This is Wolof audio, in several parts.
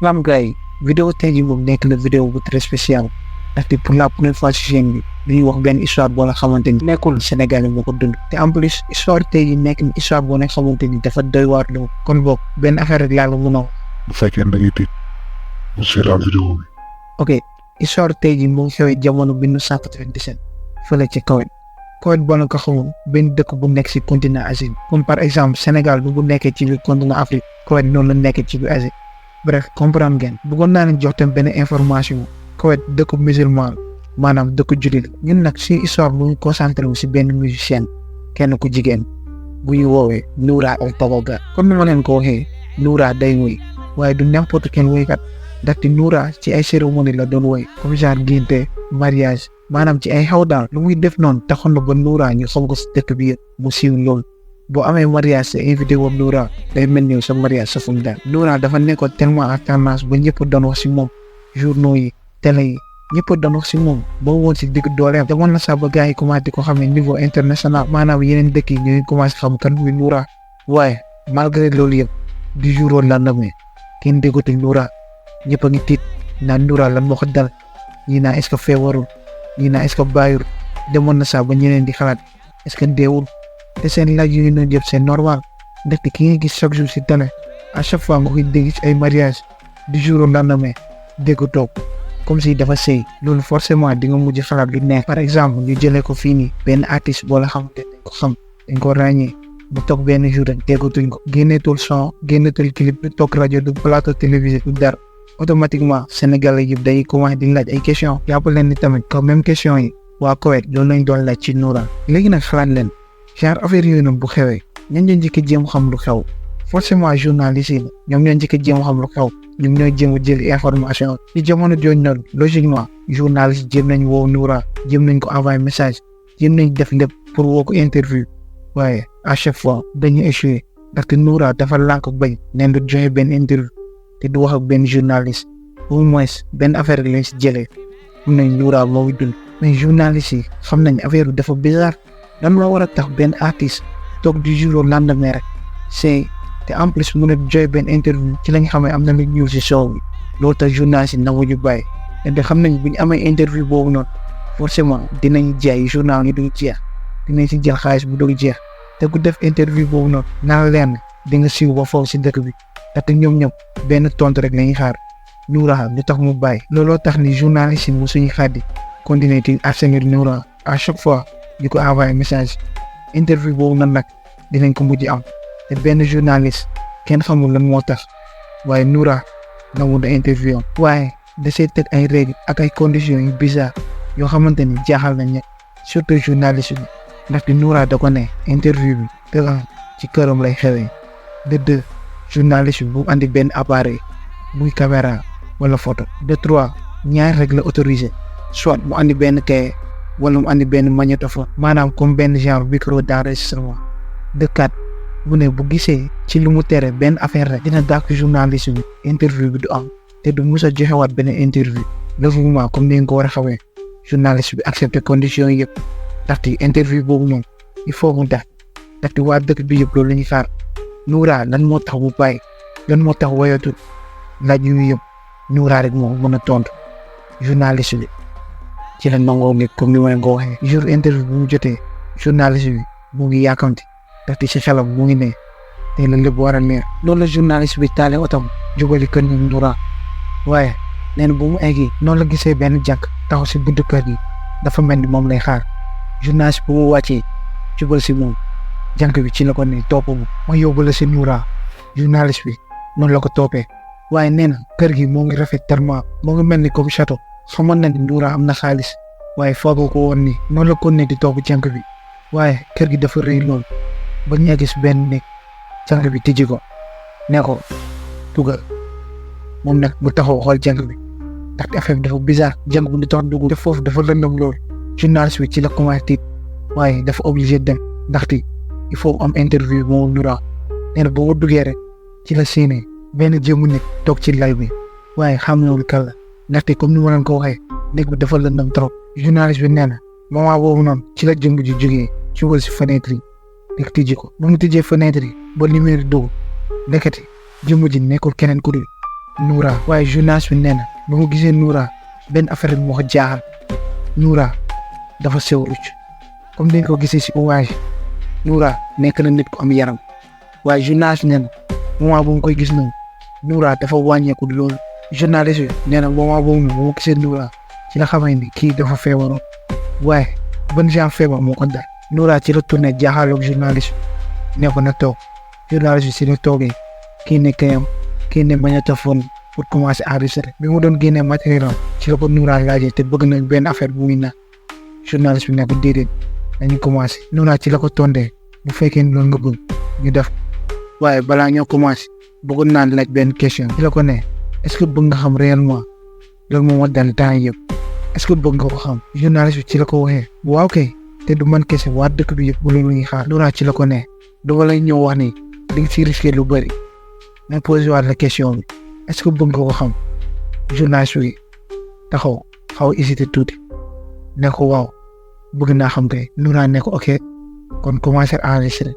Lam gars yi vidéo tey jii moom nekk na vidéo bu très spécial ndaxte pour la première fois ci chaîne bi dañuy wax benn histoire boo nga xamante ni nekkul Sénégal yi moo ko dund te en plus histoire tey jii nekk na histoire boo nga xamante ni dafa doy waar lool kon boog benn affaire rek laa la mun a wax. bu fekkee da ngay tiit mu seetaan vidéo bi. ok histoire tey jii mu ngi xewee jamono 1997 fële ci Koweït boo na ko xamul benn dëkk bu nekk ci continent Asie comme par exemple Sénégal bu nekkee ci biir continent Afrique Koweït noonu la nekkee ci biir Asie. bref comprendre ngeen bëggoon naa leen jox tam benn information Koweït dëkk musulman maanaam dëkk jullit ñun nag si histoire bu ñu concentré wu si benn musicienne kenn ku jigéen bu ñu woowee Noura El Taggaga comme ni ma leen ko waxee Noura day woy waaye du n'importe quel woykat ndaxte Noura ci ay cérémonie la doon woy comme genre ngénte mariage maanaam ci ay xew daal lu muy def noonu taxoon na ba Noura ñu xam ko si dëkk bi mu siiw lool. boo amee mariage sa invité woon Noura day mel ni sa mariage sa fu mu daal Noura dafa nekkoon tellement en tendance ba ñëpp doon wax si moom journaux yi télé yi ñëpp doon wax si moom ba woon si digg dooleem demoon na sax ba gars yi commencé di ko xamee niveau international maanaam yeneen dëkk yi ñooy commencé xam kan muy Noura waaye malgré loolu yëpp du jour au lendemain kenn déggatul Noura ñëpp a ngi tiit naan Noura lan moo ko dal ñii naa est-ce que feebarul ñii naa est-ce que bàyyul demoon na sax ba ñeneen di xalaat est-ce que deewul. te seen laaj yooyu noonu yëpp c'est normal ndaxte ki nga gis chaque jour si télé à chaque fois nga koy dégg ci ay mariage du jour au lendemain dégg toog comme si dafa sëy loolu forcément di nga mujj xalaat lu neex. par exemple ñu jëlee ko fii nii benn artiste boo la xamante dañ ko xam dañ ko ràññee bu toog benn jour rek déggatuñ ko génneetul son génneetul clip du toog rajo du plateau télévisé du dara automatiquement Sénégalais yëpp dañuy commencé di laaj ay questions jàpp leen ni tamit comme même question yi waa Koweït loolu lañ doon laaj ci Noura léegi nag xalaat leen. genre affaire yooyu noonu bu xewee ñan ñoo njëkk a jéem xam lu xew forcément journaliste yi la ñoom ñoo njëkk a jéem xam lu xew ñoom ñooy jéem a jël information ci jamono jooju noonu logiquement journaliste jéem nañ woo Noura jéem nañ ko envoyer message jéem nañ def lépp pour woo ko interview waaye à chaque fois dañuy échoué ndaxte Noura dafa lànk bañ neen du joxe benn interview te du wax ak benn journaliste au moins benn affaire rek lañ si jëlee xam nañ Noura moo ngi dund mais journaliste yi xam nañ affaire bi dafa bizarre. lan moo war a tax benn artiste toog du jour au lendemain rek c'est te en plus mu ne joxe benn interview ci la nga xam ne am na lu ñuul si show bi loolu tax journaliste yi nangu ñu bàyyi te xam nañ bu ñu amee interview boobu noonu forcément dinañ jaay journal yi du jeex dinañ si jël xaalis bu dul jeex te ku def interview boobu noonu naa leen di nga siiw ba foofu si dëkk bi ndaxte ñoom ñëpp benn tontu rek la ñuy xaar Noura lu tax mu bàyyi looloo tax ni journaliste yi mu suñu xaadi continuer di harceler Noura à chaque fois. di ko envoyé message interview boobu nag dinañ ko mujj am te benn journaliste kenn xamul lan moo tax waaye Noura nangu na interview am waaye da see teg ay règles ak ay conditions yu bizarre yoo xamante ni jaaxal nañ ñëpp surtout journaliste bi ndaxte Noura da ko ne interview bi de un ci këram lay xewee de deux journaliste bi bu andi benn appareil muy caméra wala photo de trois ñaar rek la autorisé soit mu andi benn kay wala mu andi benn magnétophone maanaam comme benn genre micro d'enregistrement de quatre mu ne bu gisee ci lu mu tere benn affaire rek dina dàq journaliste bi interview bi du am te du mus a joxewaat benn interview le mouvement comme ni nga ko war a xamee journaliste bi accepté conditions yi yëpp ndaxte interview boobu noonu il faut mu def ndaxte waa dëkk bi yëpp loolu la ñuy xaar Noura lan moo tax bu bàyyi lan moo tax woyatul laaj yu yëpp Noura rek moo mën a tontu journaliste bi. ci la nangoo ngi comme ni ma leen ko waxee jour interview bu mu jotee journaliste bi mu ngi yàkkamti ndaxte ci xelam mu ngi ne te la lépp war a leer loolu la journaliste bi taale otom jubali kër gi Noura waaye nee na bu mu eggi noonu la gisee benn jànk taxaw si buntu kër gi dafa mel ni moom lay xaar journaliste bu mu wàccee jubal si moom jànk bi ci la ko ne topp ma yóbbu la si Noura journaliste bi noonu la ko toppee waaye nee na kër gi moo ngi rafet tellement moo ngi mel ni comme château xamoon na ni Noura am na xaalis waaye foogoo ko woon ni noonu la ko ne di toog jànk bi waaye kër gi dafa rëy lool ba ñu gis benn néeg jànk bi tijji ko ne ko dugal moom nag bu taxaw xool jànk bi ndaxte affaire bi dafa bizarre jànk bi di tax dugg te foofu dafa lëndëm lool journaliste bi ci la commencé tiit waaye dafa obligé dem ndaxte il faut am interview moom Noura nee na ba mu duggee rek ci la séenee benn jëmu nit toog ci lal bi waaye xamewul kan la ndaxte comme ni ma leen ko waxee néeg bi dafa lëndëm trop journaliste bi nee na moment boobu noonu ci la jëmm ji jógee ci wal si fenêtre yi rek tijji ko ba mu tijjee fenêtre yi ba lumière dugg ndekete jëmm ji nekkul keneen ku dul Noura waaye journaliste bi nee na ba mu gisee Noura benn affaire bi moo ko jaaxal Noura dafa sew rucc comme dañ ko gisee si image Noura nekk na nit ku am yaram waaye journaliste bi nee na moment bu mu koy gis noonu Noura dafa wàññeeku loolu journaliste bi nee na moment boobu noonu ba mu gisee Noura ci la xamee ni kii dafa feebaroon waaye ban genre feebar moo ko dal Noura ci la tourné jaaxaloog journaliste bi ne ko na toog journaliste bi si la toogee kii ne kayam kii ne magnétophone pour commencer enregistrer bi mu doon génnee matériel am ci la ko Noura laajee te bëgg nañ benn affaire bu muy naan journaliste bi ne ko déedéet dañu commencé Noura ci la ko tondee bu fekkee ni loolu nga bëgg ñu def waaye balaa ñoo commencé bëggoon naan laaj benn question ci la ko ne est-ce que bëgg nga xam réellement loolu moom moo dal temps yëpp est-ce que bëgg nga ko xam journaliste bi ci la ko waxee waaw kay te du man kese waa dëkk bi yëpp bu loolu ñuy xaar Noura ci la ko ne dama lay ñëw wax ni di nga si risqué lu bëri nga posé waat la question bi est-ce que bëgg nga ko xam journaliste bi taxaw xaw a hésité tuuti ne ko waaw bëgg naa xam kay Noura ne ko ok kon commencé enregistré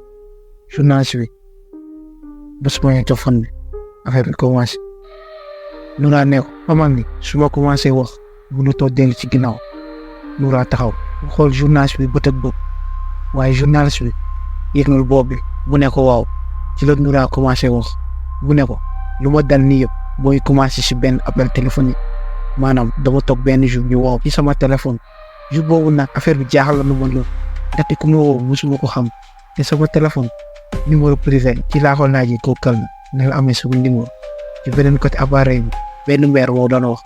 journaliste bi bés bu ñu téléphone bi affaire bi commencé Noura ne ko xamal ni su ma commencé wax mënutoo dellu ci ginnaaw Noura taxaw xool journaliste bi bët ak bët waaye journaliste bi yëgnul boobu bi bu ne ko waaw ci la Noura commencé wax bu ne ko lu ma dal nii yëpp booy commencé si benn appel téléphonique maanaam dama toog benn jour ñu woo ci sama téléphone jour boobu nag affaire bi jaaxal na ma lool ndaxte ku ma woo musuma ko xam te sama téléphone numéro privé ci laa ko laajee koo kal na la amee sama numéro ci beneen côté appareil bi benn maire moo doon wax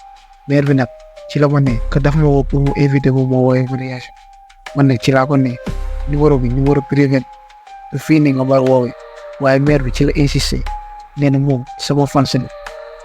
maire bi nag ci la ma ne que daf ma woo pour mu invité bu ma woowee mariage man nag ci laa ko ne numéro bi numéro privé bi fii nii nga war woowee waaye maire bi ci la insisté nee na moom sama fans la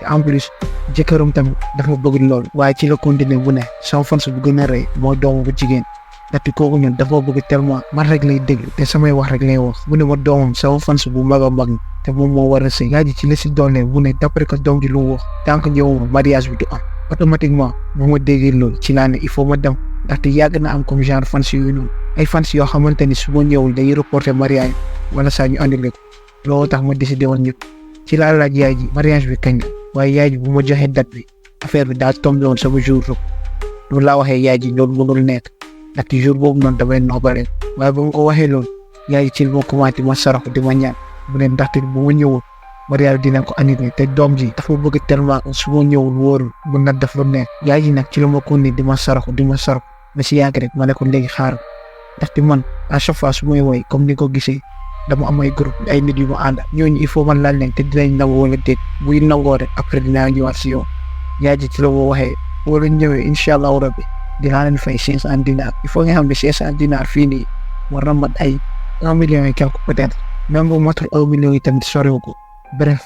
te en plus jëkkëram tamit dafa bëgg lool waaye ci la continuer bu ne sama fans bu gën a rëy mooy doomu bu jigéen ndaxte kooku ñun dafa bëgg tellement man rek lay dégg te samay wax rek lay wax bu ne ma doomam sama fans bu mag a mag te moom moo war a sëy yaa ji ci la si doole bu ne d'après que doom ji lu wax tant que ñëwuma mariage bi du am automatiquement bu ma déggee loolu ci laa ne il faut ma dem ndaxte yàgg na am comme genre fans yooyu noonu ay fans yoo xamante ni su ma ñëwul dañuy reporter mariage wala saa ñu andile ko loolu tax ma décidé woon ñëpp ci laa laaj yaay ji mariage bi kañ la waaye yaay ji bu ma joxee date bi affaire bi daal tombé woon sama jour rek loolu laa waxee yaay ji loolu mënul nekk ndaxte jour boobu noonu damay noppale waaye ba ma ko waxee loolu yaay ji ci ma commencé ma saraxu di ma ñaan bu ne ndaxte bu ma ñëwul mariage dina ko annulé te doom ji dafa bëgg tellement su ma ñëwul wóorul mun na def lu nekk yaay ji nag ci la ma ko ni di ma saraxu ba si yàgg rek ma ne ko léegi xaaral ndaxte man à chaque fois su may woy comme ni ko gisee dama am ay groupe ay nit yu ma ànd ñooñu il faut man laaj leen te dinañ nangu wala déet buy nangoo rek après dinaa ñëwaat si yow yaay ji ci la ma waxee wala ñëwee incha allahu rabbi dinaa leen fay 500 dinars il faut nga xam ne 500 dinars fii nii war na mat ay 1 million et quelque peut-être même bu matul 1 million yi tamit soriw ko bref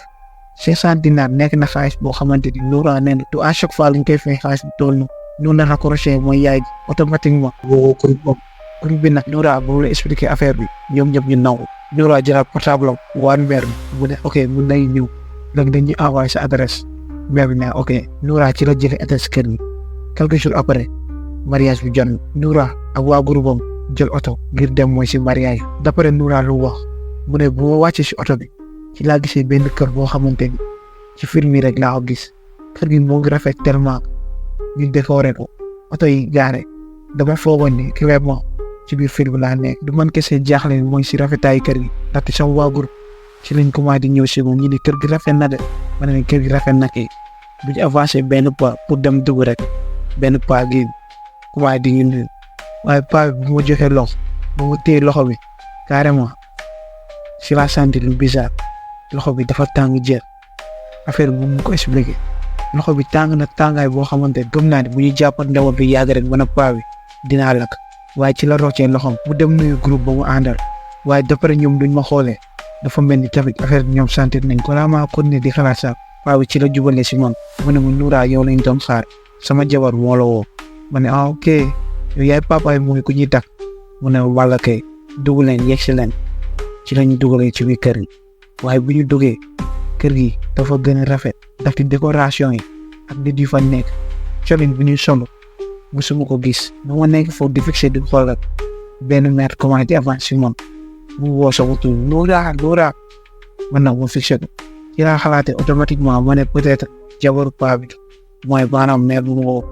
500 dinars nekk na xaalis boo xamante ni Noura nee na du à chaque fois lañ koy fay xaalis bi toll na noonu la raccroché mooy yaay ji automatiquement woo groupe boobu groupe bi nag Noura bu la expliquer affaire bi ñoom ñëpp ñu nangu Noura jëlaat portable am waan maire bi bu ne ok mun nañ ñëw léegi dañuy envoyé sa adresse maire bi ne ok Noura ci la jëlee adresse kër gi quelques jours après mariage bi jot na Noura ak waa groupe am jël oto ngir dem mooy si mariage d'après Noura lu wax mu ne bu ma wàccee si oto bi ci laa gisee benn kër boo xamante ni ci film yi rek laa ko gis kër gi moo ngi rafet tellement ñu décoré ko oto yi gaare dama foogoon ni clairement ci biir film laa nekk du man kese jaaxle mooy si rafetaayu kër gi ndaxte sama waa groupe ci lañ commencé di ñëw si moom ñu ne kër gi rafet na de ma ne kër gi rafet na kii bu ñu avancé benn pas pour dem dugg rek benn pas gi commencé di ñu nuyu waaye pas bi bu ma joxee loxo ba ma téye loxo bi carrément si la sentir lu bizarre loxo bi dafa tàng jeex affaire bi mu ko expliqué loxo bi tàng na tàngaay boo xamante ne gëm naa ne bu ñu jàppoon ndawal bi yàgg rek mën a pas bi dinaa lakk waaye ci la roccee loxoom mu dem nuyu groupe ba mu àndal waaye d'après ñoom duñ ma xoolee dafa mel ni tamit affaire bi ñoom sentir nañ ko laa maa continuer di xalaat sax paa bi ci la jubalee si man mu ne ma Noura yow lañ doon xaar sama jabar moo la woo ma ne ok yow yaay papa yi mooy ku ñuy takk mu ne wàlla kay dugg leen yegg si leen ci lañu dugalee ci biir kër gi waaye bu ñu duggee kër gi dafa gën a rafet ndaxte décoration yi ak nit yu fa nekk colin bu ñuy solo musuma ko gis ba ma nekk foofu di fixé di xool rek benn maire commencé avancé si man mu woo sa wutu Noura man nag ma fixé ko ci laa xalaatee automatiquement ma ne peut-être jabaru paa bi mooy maanaam mère bu ma woo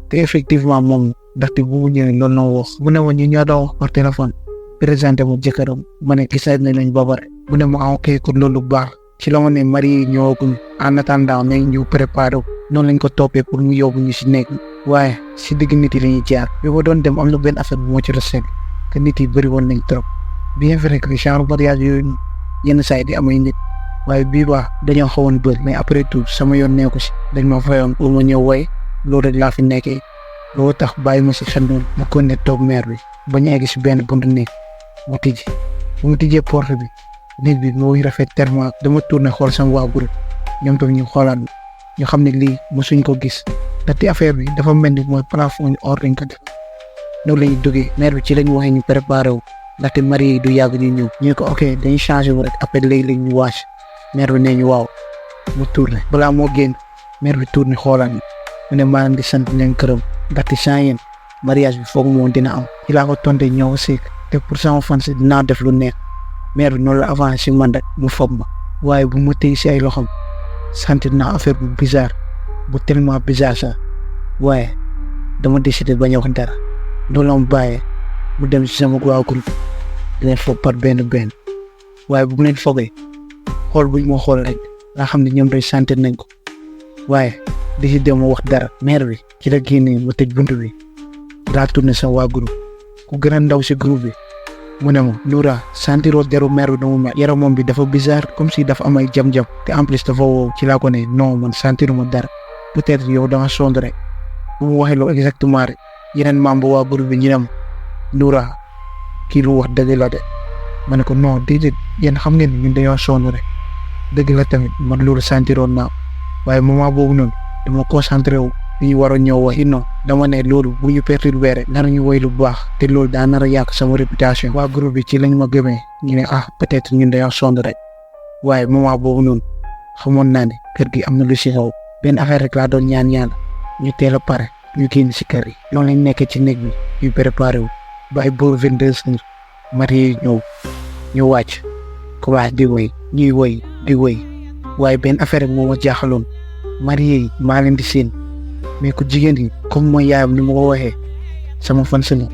te effectivement moom ndaxte bu mu ñëwee loolu la wax mu ne ma ñu ñoo doon wax par téléphone présenté ma jëkkëram ma ne gisaat nañ ba pare mu ne ma ok kon loolu baax ci la ma ne mari yi ñëwagul en attendant nañ ñu préparé noonu lañ ko toppee pour mu yóbbu ñu si nekk waaye si digg nit yi lañuy jaar bi ma doon dem am na benn affaire bu ma ci resté que nit yi bëri woon nañ trop bien vrai que genre mariage yooyu yenn saa yi di amay nit waaye bii baax dañoo xawoon bëri mais après tout sama yoon nekku si dañ ma fayoon pour ma ñëw woy loolu rek laa fi nekkee loolu tax bàyyi ma si xel noonu ma ko ne toog maire bi ba ñu egg si benn buntu néeg mu tijji bu mu tijjee porte bi nit bi moo rafet tellement dama tourné xool sama waa groupe ñoom tam ñu xoolaat ñu xam ne lii mosuñ ko gis ndaxte affaire bi dafa mel ni mooy plafond ñu or dañ ko def noonu la ñuy duggee maire bi ci lañ waxee ñu préparé wu ndaxte marié yi du yàgg ñu ñëw ñu ko ok dañuy changé wu rek après léegi-léegi ñu wàcc maire bi nee ñu waaw mu tourné balaa moo génn maire bi tourné xoolaat ñu mu ne maa leen di sant leen këram ndaxte sans yéen mariage bi foog moom dina am ci laa ko tonte ñëw siik te pour sama fan si dinaa def lu neex maire bi noonu la avancé si man rek mu foog ma waaye bu ma téy si ay loxam sentir naa affaire bu bizarre bu tellement bizarre sax waaye dama décidé bañ a wax dara loolu la mu bàyyee mu dem si sama waa groupe di leen foog par benn waaye bu mu leen foogee xool buñ ma xool rek laa xam ne ñoom day sentir nañ ko waaye décidé ma wax dara maire bi ci la génnee ma tëj buntu bi daa tourné sama waa groupe ku gën a ndaw si groupe bi mu ne ma Noura sentiroo deru maire bi dama mel yaramam bi dafa bizarre comme si dafa am ay jam-jam te en plus dafa wow ci laa ko ne non man sentiruma dara peut-être yow da nga sonn rek bu mu waxee loolu exactement rek yeneen membre waa groupe bi ñu ne ma Noura kii lu wax dëgg la de ma ne ko non déedéet yéen xam ngeen ñun dañoo sonn rek dëgg la tamit man loolu sentiroon naa waaye moment boobu noonu dama concentré wu li ñu war a ñëw wax non dama ne loolu bu ñu perturbé rek nar ñu woy lu baax te loolu daa nar a yàq sama réputation waa groupe bi ci lañ ma gëmee ñu ne peut-être ñun dañoo sonn rek waaye moment boobu noonu xamoon naa ne kër gi am na lu si xew benn affaire rek laa doon ñaan yàlla ñu teel a pare ñu génn si kër yi loolu lañ nekkee ci néeg bi ñu préparé wu ba ay booru 22 heures marié yi ñëw ñu wàcc commencé di woy ñuy woy di woy waaye benn affaire rek moo ma jaaxaloon marié yi maa leen di seen mais ku jigéen yi comme mooy yaayam ni ma ko waxee sama fan si la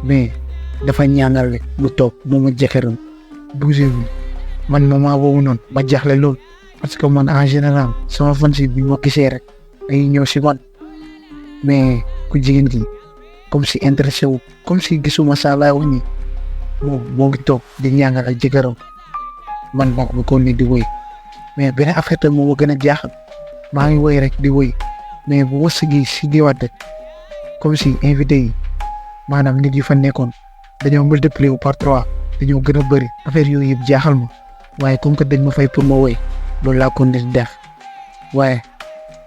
mais dafa ñaanal rek mu toog moom ak jëkkëram bougé bi man moment boobu noonu ma jaaxle lool parce que man en général sama fan si bi ma gisee rek ay ñëw si man mais ku jigéen gi comme si intéressé wu comme si gisuma saa laay wax ni moo ngi toog di ñaanal ak jëkkëram man moo ko ni di woy mais beneen affaire tam moo ma gën a jaaxal maa ngi woy rek di woy mais bu ma sëgee si diwaat rek comme si invité yi maanaam nit yu fa nekkoon dañoo multiplier wu par 3 dañoo gën a bëri affaire yooyu yëpp jaaxal ma waaye comme que dañ ma fay pour ma woy loolu laa ko def waaye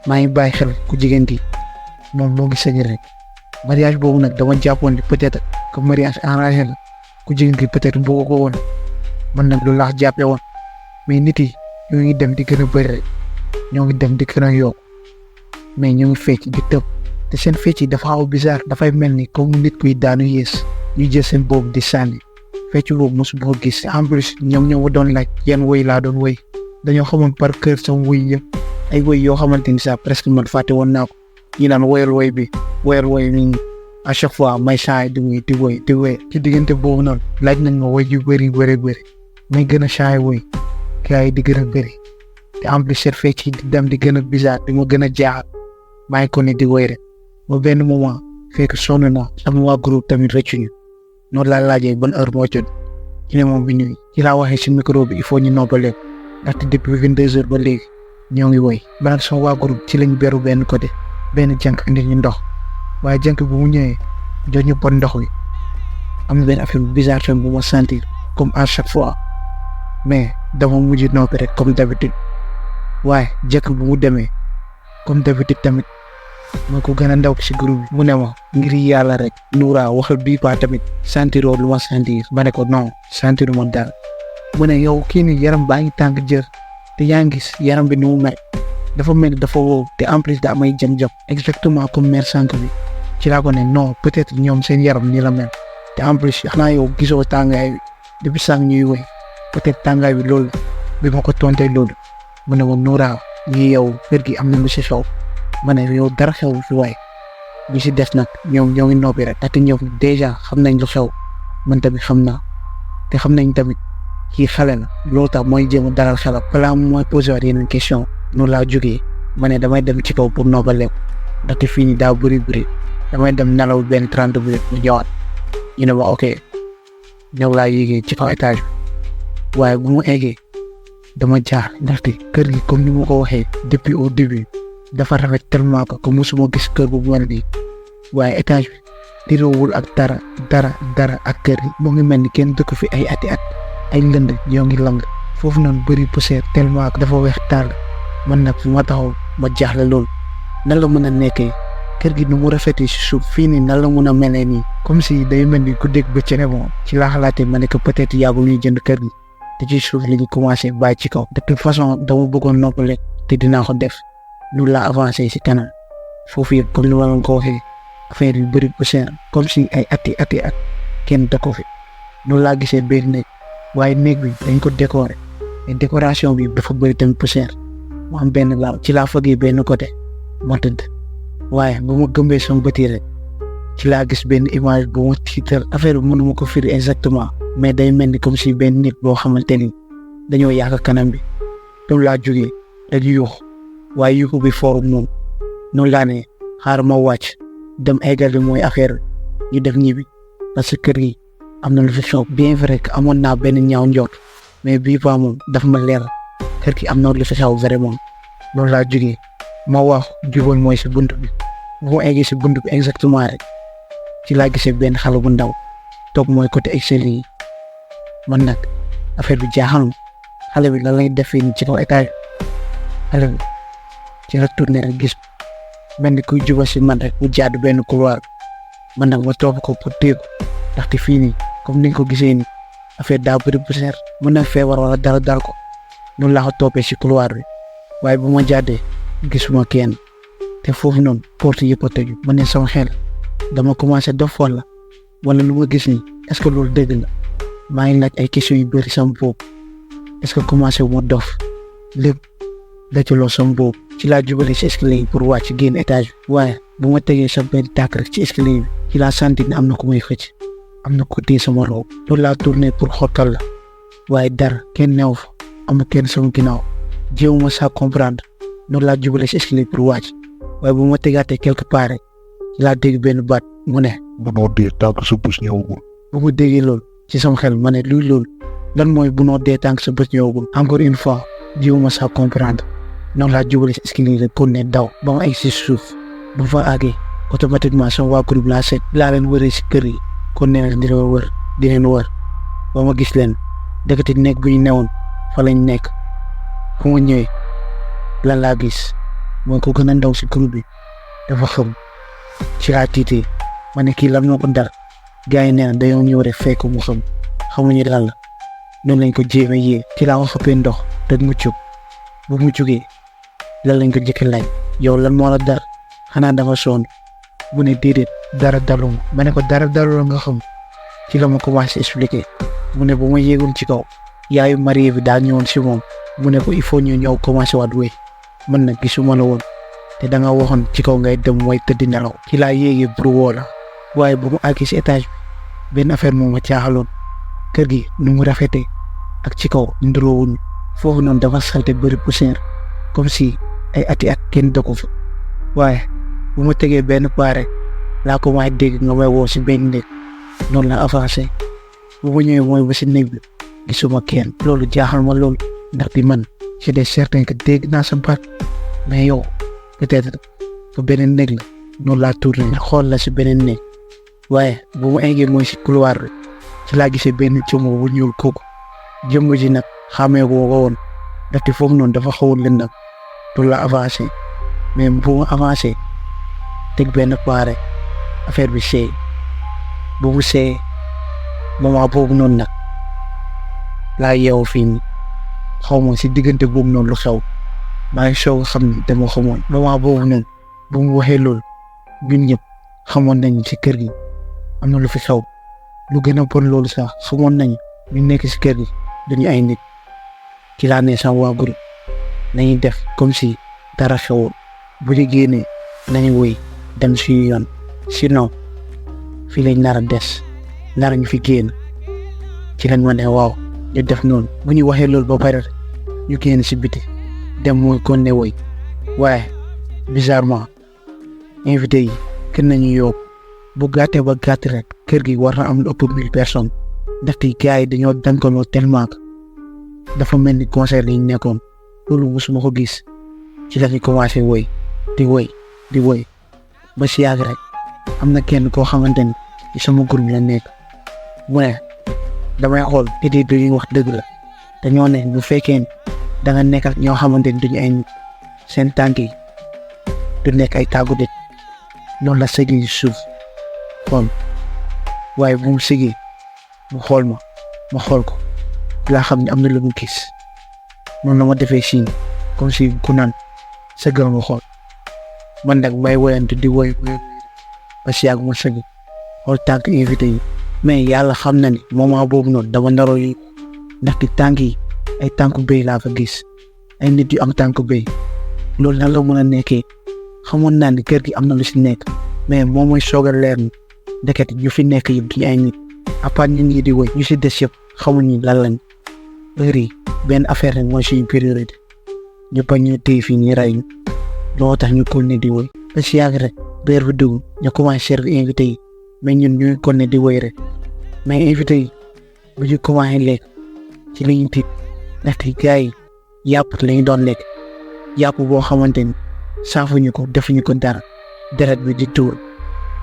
maa ngi bàyyi xel ku jigéen gi moom moo ngi sëñ rek mariage boobu nag dama jàppoon ni peut-être que mariage arrangé la ku jigéen gi peut-être bëgg ko woon man nag loolu laa jàppee woon mais nit yi ñoo ngi dem di gën a bëri rek ñoo ngi dem di gën a yokk mais ñu ngi fecc di tëb te seen fecc yi dafa xaw a bizarre dafay mel ni comme nit kuy daanu yées ñu jël seen boobu di sànni fecc boobu mosu boo gis en plus ñoom ñoo doon laaj yan woy laa doon woy dañoo xamoon par cœur sama woy yëpp ay woy yoo xamante ni sax presque man fàtte woon naa ko ñu naan woyal woy bi à chaque fois may saay di woy ci diggante boobu noonu laaj nañ ma woy yu bëri may gën a saay woy gars yi di gën a bëri te en plus seen fecc yi di dem di gën a bizarre di ma gën a jaaxal maa ngi ko ne di woy rek ba benn moment fekk sonn naa sama waa groupe tamit rëccuñu noonu laa laajee ban heure moo jot ci ne moom bi ñuy ci laa waxee si micro bi il faut ñu noppalee ndaxte depuis 22 heures ba léegi ñoo ngi woy ba nag sama waa groupe ci lañ beru benn côté benn jànk indi ñu ndox waaye jànk bu mu ñëwee jox ñu pot ndox wi am na benn affaire bu bizarre tamit bu ma sentir comme à chaque fois mais dama mujj noppi rek comme d'habitude waaye jànk bu mu demee comme d'habitude tamit moo ko gën a ndaw si groupe bi mu ne ma ngir yàlla rek Noura waxal bii ba tamit sentiroo lu ma sentir ba ne ko non sentiruma dara mu ne yow kii ni yaram baa ngi tàng jër te yaa ngi gis yaram bi ni mu mel dafa mel dafa wow te en plus da amay jam-jam exactement comme mère sànq bi ci laa ko ne non peut-être ñoom seen yaram nii la mel te en plus xanaa yow gisoo tàngaay bi depuis sànq ñuy woy peut-être tàngaay bi loolu bi ma ko tontee loolu mu ne ma Noura ñi yow kër gi am na lu si xew ma ne yow dara xew fi waay ñu si des nag ñoom ñoo ngi noppi rek te ñoom déjà xam nañ lu xew man tamit xam naa te xam nañ tamit kii xale la loolu tax mooy jéem a dalal xelam balaa mooy posé waat yeneen question noonu laa jógee ma ne damay dem ci kaw pour noppaleeku ndaxte fii nii daa bëri damay dem nelaw benn 30 minutes mu ñëwaat ñu ne ma ok ñëw laa yéegee ci kaw étage bi waaye bu mu eggee dama jaar ndaxte kër gi comme ni ma ko waxee depuis au début dafa rafet tellement que mosuma gis kër bu mel nii waaye étage bi diroowul ak dara ak kër gi moo ngi mel ni kenn dëkk fi ay ati at ay lënd ñoo ngi lang foofu noonu bëri poussière tellement que dafa weex tàll man nag fu ma taxaw ma jaaxle loolu nan la mën a nekkee kër gi nu mu rafetee si suuf fii nii nan la mën a melee nii comme si day mel ni ku dégg bëccëg bon ci laa xalaatee ma ne que peut-être yàggul ñuy jënd kër gi te ci suuf li ñu commencé bàyyi ci kaw de toute façon dama bëggoon noppale te dinaa ko def nu laa avancé si kanam foofu yëpp comme ni ma leen ko waxee affaire yu bëri poussière comme si ay ati at kenn da ko fi noonu laa gisee benn néeg waaye néeg bi dañ ko décorer et décoration bi dafa bëri tamit poussière mu am benn laaw ci laa fëggee benn côté ma tëdd waaye bu ma gëmbee sama bët yi rek ci laa gis benn image bu ma tiital affaire bi mënuma ko firi exactement mais day mel ni comme si benn nit boo xamante ni dañoo yàq kanam bi loolu laa jógee rek yuuxu waaye yuuxu bi foorum noonu laa ne xaar ma wàcc dem eggali mooy affaire ñu def ñibbi parce que kër gi am na lu fi xew bien vrai que amoon naa benn ñaaw njoot mais bii ba moom daf ma leer kër gi am na lu fi xew vraiment loolu laa jógee ma wax jubal mooy si bunt bi bu ma eggee si bunt bi exactement rek ci laa gisee benn xale bu ndaw toog mooy côté escalier yi man nag affaire bi jaaxal xale bi lan lay def fii ci kaw étage xale bi ci la tourné rek gis mel ni kuy jubal si man rek mu jaadu benn couloir man nag ma topp ko pour téye ko ndaxte fii nii comme ni nga ko gisee nii affaire daa bëri poussière mën na feebar wala dara dal ko noonu laa ko toppee si couloir bi waaye bu ma jàddee gisuma kenn te foofu noonu porte yëpp a tëju ma ne sama xel dama commencé dof wala lu ma gis nii est-ce que loolu dëgg la maa ngi laaj ay questions yu bëri sama bopp est-ce que commencé wu ma dof lépp dajuloo sama bopp ci laa jubale si escalier yi pour wàcc génn étage bi waaye bu ma tegee sa benn tàkk rek ci escalier bi ci laa sentir ne am na ku may xëcc am na ku téye sama robe loolu laa tourné pour xottal la waaye dara kenn neew fa am na kenn sama ginnaaw jéewuma saa comprendre noonu laa jubale si escalier pour wàcc waaye bu ma tegaatee quelque part rek ci laa dégg benn baat mu ne munoo dee tànk sa bés ñëwagul. bu ma déggee loolu ci sama xel ma ne luy loolu lan mooy bu noo dee tànk sa bés ñëwagul encore une fois jéewuma saa comprendre noonu laa jubale si escalier rek pour ne daw ba ma egg si suuf bu fa àggee automatiquement sama waa groupe laa seet laa leen wëree si kër yi kon nee na di leen wër ba ma gis leen dëkkati nekk bu ñu newoon fa lañ nekk fu ma ñëwee lan laa gis mooy ko gën a ndaw si groupe bi dafa xam ci laa tiitee ma ne kii lan moo ko dal gars yi nee na dañoo ñëw rek fekk mu xam xamuñu lan la noonu lañ ko jéemee yee ci laa ko xëppee ndox te mu jóg bu mu jógee lan lañ ko jëkk laaj yow lan moo la dal xanaa dafa sonn bu ne déedéet dara daluma ma ne ko dara dalul nga xam ci la ma commencé expliquer mu ne bu ma yéegul ci kaw yaayu marié bi daa ñëwoon si moom mu ne ko il faut ñu ñëw commencé waat wéy man nag gisuma la woon te da nga waxoon ci kaw ngay dem mooy tëddi nelaw ci laa yéegee pour woo la waaye bu mu àggee si étage bi benn affaire moom ma caaxaloon kër gi nu mu rafetee ak ci kaw nduroowuñu foofu noonu dafa salte bëri poussière comme si ay ati at kenn dëkku fa waaye bu ma tegee benn paa rek laa ko may dégg nga may woo si benn néeg noonu la avancé bu ma ñëwee mooy ba si néeg bi gisuma kenn loolu jaaxal ma loolu ndaxte man j'étais certain que dégg naa sa baat mais yow peut-être fa beneen néeg la noonu laa tourné xool la si beneen néeg waaye bu ma eggee mooy si couloir bi ci laa gisee benn jëmm bu ñuul kooku jëmm ji nag xamee ko woon ndaxte foofu noonu dafa xawoon lëndëm loolu la avancé mais bu ma avancé teg benn paa rek affaire bi seey bu mu seey moment boobu noonu nag laa yeewu fii nii xaw ma si diggante boobu noonu lu xew maa ngi soog a xam ne dama xamoon moment boobu noonu bu mu waxee loolu ñun ñëpp xamoon nañ si kër gi am na lu fi xew lu gën a bon loolu sax xamoon nañ ñu nekk si kër gi dañu ay nit ci laa ne sama waa groupe nañuy def comme si dara xewul bu ñu génnee nañu woy dem suñu yoon sinon fii lañ nar a des nar ñu fi génn ci lañ ma ne waaw ñu def noonu bu ñu waxee loolu ba pare ñu génn si biti dem mooy kon ne woy waaye bizarrement invité yi kër nañu yóbbu bu gàttee ba gàtt rek kër gi war na am lu ëpp 1000 personnes ndaxte gars yi dañoo dankaloo tellement que dafa mel ni concert lañ nekkoon loolu musuma ko gis ci la ñu commencé woy di woy ba si yàgg rek am na kenn koo xamante ni ci sama groupe la nekk mu ne damay xool idée bi ñuy wax dëgg la te ñoo ne bu fekkee da nga nekk ak ñoo xamante ni duñu ay nit seen tànk yi du nekk ay tàggu nit noonu la sëgg yi suuf xool waaye bu mu sëggee mu xool ma xool ko laa xam ne am na lu mu gis noonu la ma defee signe comme si ku naan sëggal nga xool man nag may woyantu di woy ba si yàgg ma sëgg xool tànk invité yi mais yàlla xam na ni moment boobu noonu dama naroo yi ndaxte tànk yi ay tànku béy laa fa gis ay nit yu am tànku béy loolu nan la mën a nekkee xamoon naa ni kër gi am na lu si nekk mais moom mooy soog a leer ni ndeket ñu fi nekk yëpp duñu ay nit à part nit ñi di woy ñu si des yëpp xamuñu lan lañ heure yi benn affaire rek mooy suñu priorité ñu bañ ñu téye fii nii rey ñu loo tax ñu continuer di woy ba si yàgg rek beer bi dugg ñu commencé servir invité yi mais ñun ñu continuer di woy rek mais invité yi bu ñu commencé lekk ci la ñu tiit ndaxte gars yi yàpp la ñu doon lekk yàpp boo xamante ni saafuñu ko defuñu ko dara deret bi di tuur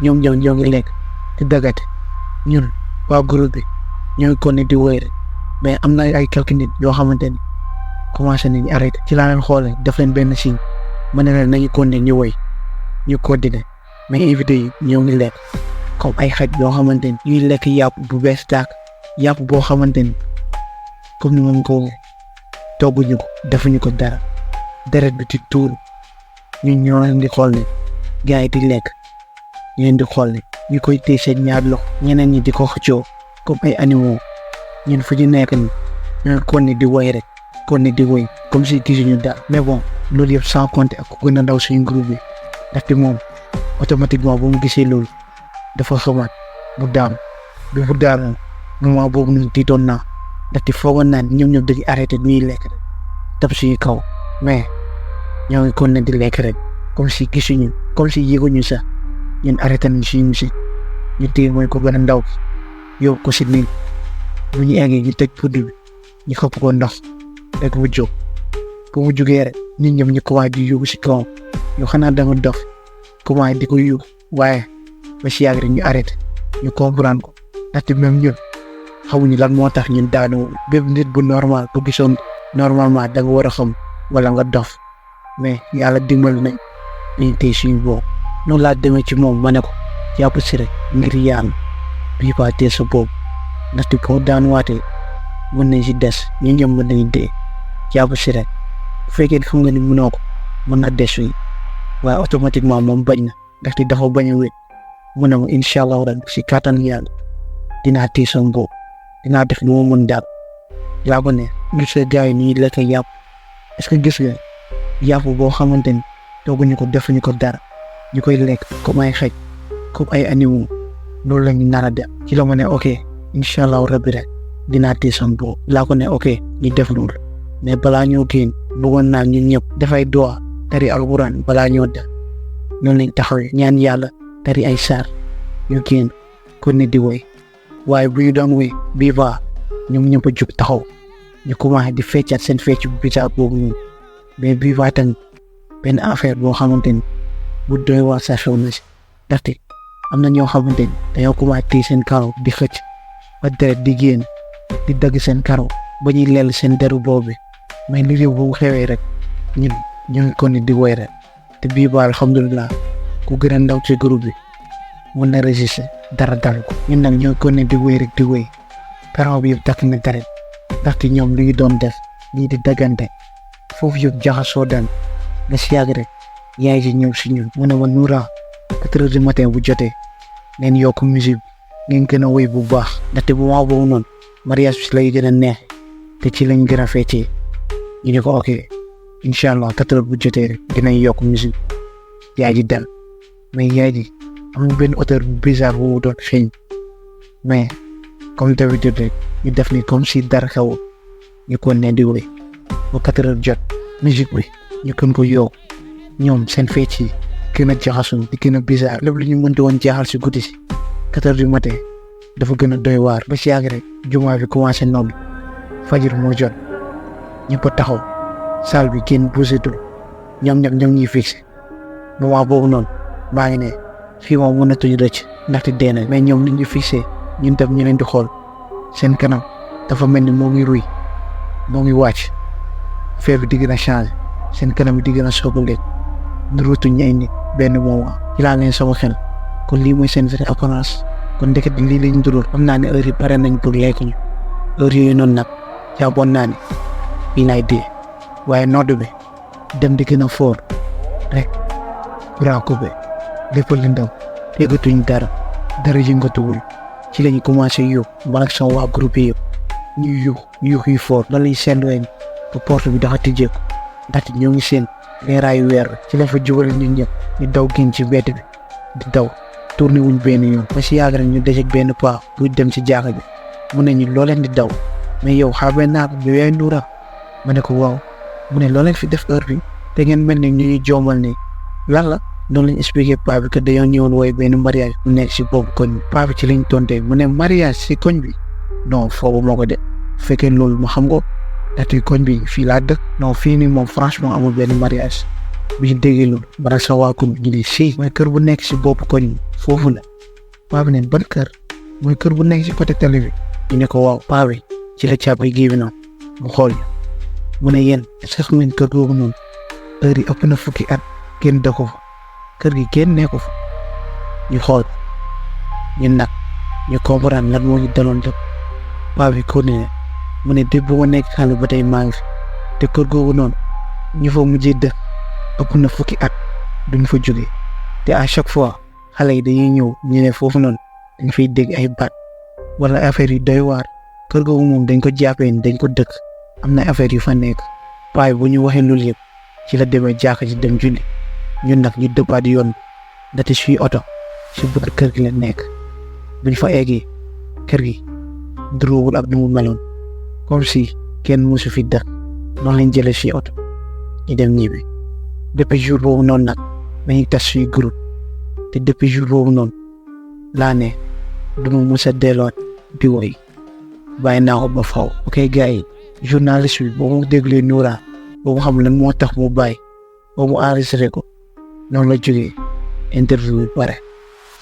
ñoo ngi lekk di dagate ñun waa groupe bi ñoo ngi continuer di woy rek mais am na ay quelques nit yoo xamante ni commencé nañu arrêté ci laa leen xoolee def leen benn signe ma ne leen nañu continuer ñu woy ñu continuer mais invité yi ñoo ngi lekk comme ay xaj yoo xamante ni ñuy lekk yàpp bu bees tàkk yàpp boo xamante ni comme ni ma ko waxee togguñu ko defuñu ko dara deret bi di tuur ñun ñoo leen di xool ne gars yi di lekk ñu leen di xool ne ñu koy téye seen ñaar loxo ñeneen ñi di ko xëccoo comme ay animaux ñun fu ñu nekk ni ñoo kon ni di woy rek kon ni di woy comme si gisuñu dara mais bon loolu yëpp sans compter ak ku gën a ndaw suñu groupe bi ndaxte moom automatiquement bu mu gisee loolu dafa xamaat mu daanu bi mu daanu moment boobu ñun tiitoon naa ndaxte foogoon naa ñoom ñëpp dañuy arrêté ñuy lekk rek tab suñu kaw mais ñoo ngi kon ne di lekk rek comme si gisuñu comme si yéeguñu sax ñun arrêté nañ suñu musique ñu téye mooy ko gën a ndaw yóbbu ko si nii bu ñu eggee ñu tëj pudd bi ñu xëpp ko ndox rek mu jóg bu mu jógee rek ñun ñëpp ñu commencé di yóbbu si kawam ñu xanaa da nga dof commencé di ko yóbbu waaye ba si yàgg rek ñu arrêté ñu comprendre ko ndaxte même ñun xamuñu lan moo tax ñun daanu bépp nit bu normal bu gisoon normalement da nga war a xam wala nga dof mais yàlla dimbali nañ ñu téye suñu boobu noonu laa demee ci moom ma ne ko jàpp si rek ngir yaan bii ba tee sa boobu ndaxte boo daanuwaatee mën nañ si des ñu ñëm mën nañ dee jàpp si rek bu fekkee xam nga ni mënoo ko mën na des fii waaye automatiquement moom bañ na ndaxte dafa bañ a wéet mu ne ma incha allah rabbi si kattan yàlla dinaa téye sa boobu dinaa def lu ma mën daal laa ko ne gis nga gars yi ñuy lekk yàpp est-ce que gis nga yàpp boo xamante ni tooguñu ko defuñu ko dara ñu koy lekk comme ay xaj comme ay animaux loolu la ñu nar a def ci la ma ne ok incha allahu rabbi rek dinaa téye sama boobu laa ko ne ok ñu def loolu mais balaa ñoo génn bëggoon naa ñun ñëpp dafay doa tari alquran balaa ñoo def noonu lañ taxawee ñaan yàlla tari ay saar ñu génn kon ne di woy waaye bu ñu doon woy bii ba ñoom ñëpp a jug taxaw ñu commencé di feccaat seen fecc bu bizarre boobu noonu mais bii ba tamit benn affaire boo xamante ni bu doy waar sa xew na si ndaxte am na ñoo xamante ni dañoo commencé téye seen karaw di xëcc ba deret di génn di dagg seen karaw ba ñuy leel seen deru boobu mais li réew bu xewee rek ñun ñu ngi ko ni di woy rek te bii ba alhamdulilah ku gën a ndaw ci groupe bi mun na résister dara dal ko ñun nag ñoo ko ne di woy rek di woy karaw bi yëpp takk na deret ndaxte ñoom li ñu doon def ñii di daggante foofu yëpp jaxasoo daan nga si yàgg rek yaay ji ñëw si ñun mu ne ma Noura 4 heures du matin bu jotee ngeen yokk musique bi ngeen gën a woy bu baax ndaxte bu ma boobu noonu mariage bi lay gën a neex te ci lañ gën a feccee ñu ne ko ok incha allah 4 heures bu jotee rek dinañ yokk musique yaay ji dal mais yaay ji am na benn auteur bu bizarre bu mu doon xeeñ mais comme d'habitude rek ñu def ni comme si dara xew ñu ko ne di wéy ba 4 heures jot musique bi ñu gën ko yokk ñoom seen fecc yi gën a jaxasu di gën a bizarre lépp lu ñu mënti woon jaaxal si guddi si 4 heures du matin dafa gën a doy waar ba si yàgg rek jumaa bi commencé nodd fajir moo jot ñëpp a taxaw salle bi kenn buusetul ñoom ñuy fixé moment boobu noonu maa ngi ne fii moom mënatuñu rëcc ndaxte dee na mais ñoom nit ñu fixé ñun tam ñu leen di xool seen kanam dafa mel ni moo ngi ruy moo ngi wàcc feer bi di gën a changé seen kanam bi di gën a soogaleeg nurutuñ ay nit benn moment ci laa leen sama xel kon lii mooy seen vraie apparence kon ndeket lii lañ dural xam naa ne heure yi pare nañ pour lekk ñu heure yooyu noonu nag jàppoon naa ne fii laay dee waaye nodd bi dem di gën a foor rek bra coupé lépp lëndëm déggatuñ dara yëngatuwul ci lañu commencé yuux man ak sama waa groupe yëpp ñuy yuux yu foor loolu lañ seetlu leen ba porte bi dafa tijjeeku ndaxte ñoo ngi seen leeraayu weer ci lañ fa jubale ñun ñëpp ñu daw génn ci bedd bi di daw tourné wuñ benn yoon ba si yàgg rek ñu dajeeg benn paa buy dem ci jaaxa bi mu ne ñu loo leen di daw mais yow xamee naa ko bi yaay Noura ma ne ko waaw mu ne loo leen fi def heure bi te ngeen mel ni ñu ñuy joomal ni lan la noonu lañ expliqué paa bi que dañoo ñëwoon wooy benn mariage mu nekk si boobu koñ bi paa bi ci lañ tontee mu ne mariage si koñ bi non foofu moo ko de fekkee loolu ma xam ko ndaxte koñ bi fii laa dëkk non fii nii moom franchement amul benn mariage bi ñu déggee loolu bara sa waa koñ ñu ne si mooy kër bu nekk si boppu koñ bi foofu la paa bi neen ban kër mooy kër bu nekk si côté télé bi ñu ne ko waaw paa bi ci la càpp ay gii bi noonu mu xool mu ne yéen est-ce que xam ngeen kër googu noonu heure yi ëpp na fukki at kenn dëkku fa kër gi kenn nekku fa ñu xool ñun nag ñu comprendre lan moo ñu daloon dëpp paa bi continué mu ne dépp bu ma nekk xale ba tey maa ngi fi te kër googu noonu ñu fa mujjee dëkk ëpp na fukki at duñ fa jógee te à chaque fois xale yi dañuy ñëw ñu ne foofu noonu dañ fay dégg ay baat wala affaire yi doy waar kër googu moom dañ ko jàppee ni dañ ko dëkk am na affaire yu fa nekk paa bi bu ñu waxee loolu yëpp ci la demee jàkka ci dem julli ñun nag ñu dëppaat yoon ndaxte suy oto si buntu kër gi la nekk buñ fa eggee kër gi duróowul ak nu mu meloon comme si kenn musu fi dëkk noonu lañ jëlee si oto ñu dem ñibbi depuis jour boobu noonu nag dañuy tas suy groupe te depuis jour boobu noonu laa ne du ma mus a delluwaat di woy bàyyi naa ko ba faw ok gars yi journaliste bi boo mu déglee Noura boo mu xam lan moo tax mu bàyyi boo mu enregistré ko noonu la jógee interview bi pare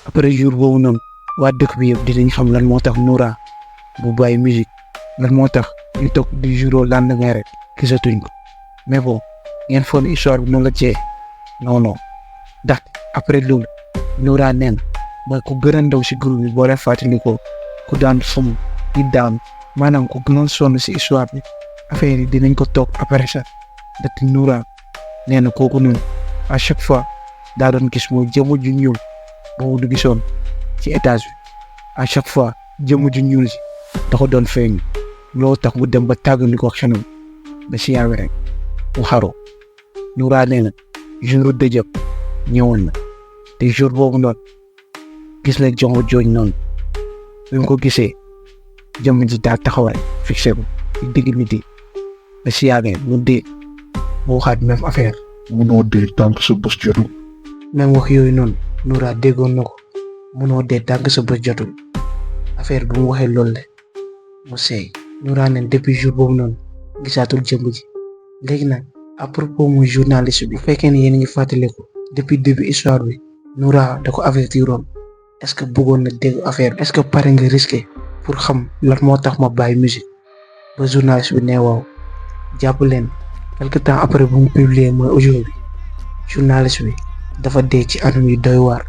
après jour boobu noonu waa dëkk bi yëpp dinañ xam lan moo tax Noura bu bàyyi musique lan moo tax ñu toog du jour au lendemain rek gisatuñ ko mais bon ngeen foog histoire bi noonu la cee non ndax après loolu Noura neen mooy ku gën a ndaw si groupe bi boo leen fàttali ko ku daan fum di daan maanaam ku gënoon sonn si histoire bi affaire yi dinañ ko toog après ça ndaxte Noura nee na kooku noonu à chaque fois daa doon gis mooy jëmm ju ñuul boobu du gisoon ci étage bi à chaque fois jëmm ju ñuul si da ko doon feeñ loolu tax mu dem ba tàggali ko xenam ba si yàlla rek mu xaru Noura nee na jour dëjëb ñëwoon na te jour boobu noonu gis la jongo jooñ noonu bi mu ko gisee jëmm ji daal taxawaay fixé ko ci digg nit yi ba si yàlla mu dee mu waxaat même affaire munoo dee tànk sa bés jotul. même wax yooyu noonu Noura déggoon na ko munoo dee tànk sa bés jotul affaire bu mu waxee loolu la mu seey Noura ne depuis jour boobu noonu gisaatul jëmm ji léegi nag à propos muy journaliste bi bu fekkee ne yéen a ngi fàttaliku depuis début histoire bi Noura da ko avertiroon est-ce que bëggoon na dégg affaire est-ce que pare nga risqué pour xam lan moo tax ma bàyyi musique ba journaliste bi ne waaw jàpp leen quelque temps après bu mu publier mooy audio bi journaliste bi dafa dee ci anam yu doy waar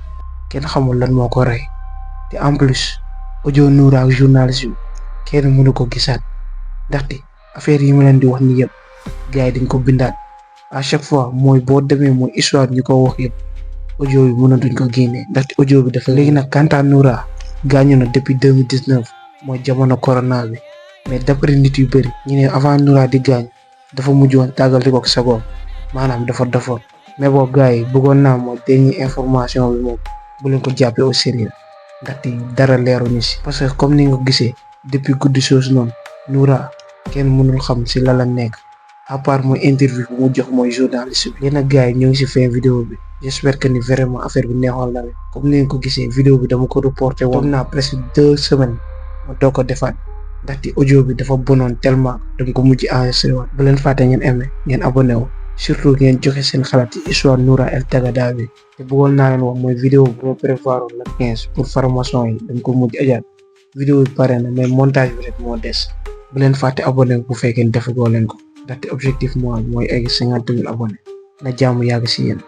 kenn xamul lan moo ko rey te en plus audio Noura ak journaliste bi kenn mënu ko gisaat ndaxte affaire yi ma leen di wax ni yëpp gars yi dañ ko bindaat à chaque fois mooy boo demee mooy histoire ñu ko wax yëpp audio bi mënatuñ ko génnee ndaxte audio bi dafa léegi nag quant à Noura gaañu na depuis 2019 mooy jamono corona bi mais d'après nit yu bëri ñu ne avant Noura di gaañ dafa mujjoon tàggal ko ak sagoom maanaam dafa defoon mais boo gars yi bëggoon naa mooy dernière information bi moom bu leen ko jàppee au sérieux ndaxte dara leeruñu si parce que comme ni nga ko gisee depuis guddi soosu noonu Noura kenn mënul xam si la nekk à part mooy interview bu mu jox mooy journaliste bi yéen a gars yi ñoo ngi si fin vidéo bi j'espère que ni vraiment affaire bi neexoon na leen comme ni nga ko gisee vidéo bi dama ko reporté woon naa presque 2 semaines ma doo ko defaat ndaxte audio bi dafa bonoon tellement dama ko mujj enregistré waat bu leen fàtte ngeen aimé ngeen abonné wu surtout ngeen joxe seen xalaat ci histoire Noura El Taggaga bi te bëggoon naa leen wax mooy vidéo bu ma prévoir la 15 pour formation yi dama ko mujj ajaat vidéo bi pare na mais montage bi rek moo des bu leen fàtte abonné bu fekkee defagoo leen ko ndaxte objectif mooy egg 50 000 abonnés na jaamu yàgg si yéen